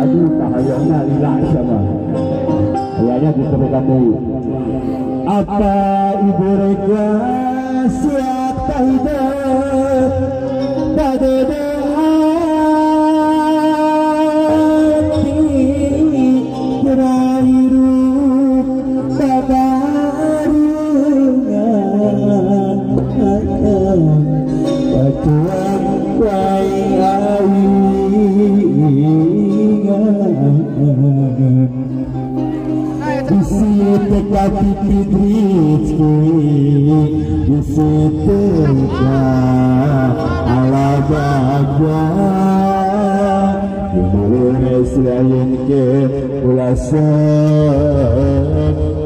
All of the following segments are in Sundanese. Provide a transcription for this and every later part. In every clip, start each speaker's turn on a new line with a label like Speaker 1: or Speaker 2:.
Speaker 1: Aduh, kahayangna lila sama. Kayaknya ditemukan deui. Apa ibu reka siapa hidup pada hati kira hidup babarengan batuan wai Bisi teka pipi bisi teka ala bagwa Indonesia ke ulasan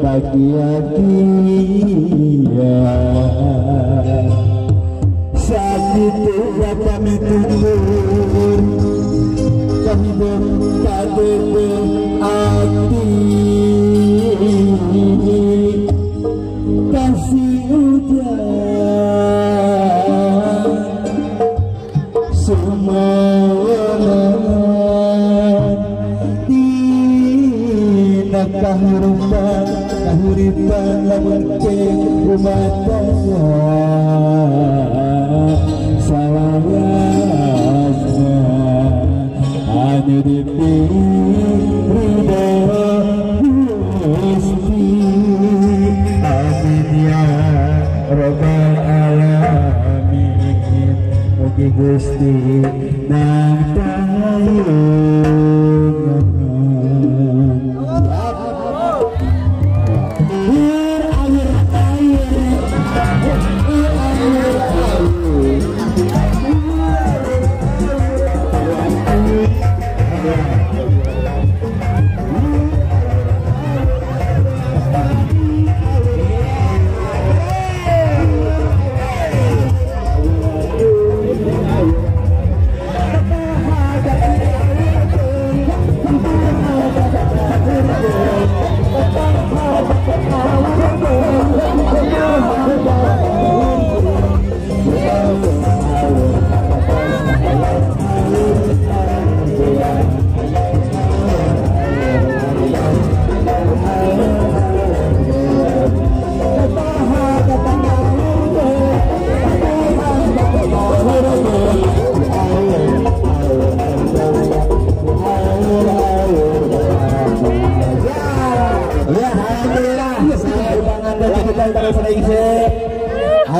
Speaker 1: bagian dia. Saat itu bapak mitutur kami berkata hati kasih hujan semua dina kahirupan kahuripan lamun ke rumah tangga salawasna anu dipilih Gusti amin ya rabbal alamin mugi Gusti nang tayungan.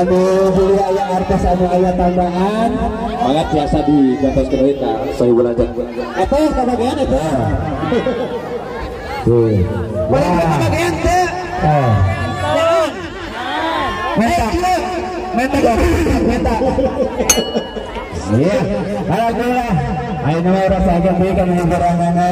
Speaker 1: Anu beli aya artos anu aya tambahan
Speaker 2: banget biasa di gantos kereta sohibul hajat
Speaker 1: eta kabagean eta tuh wah kabagean teh meta meta meta Iya, alhamdulillah. Ayeuna mah urang saja deui kana hiburanana.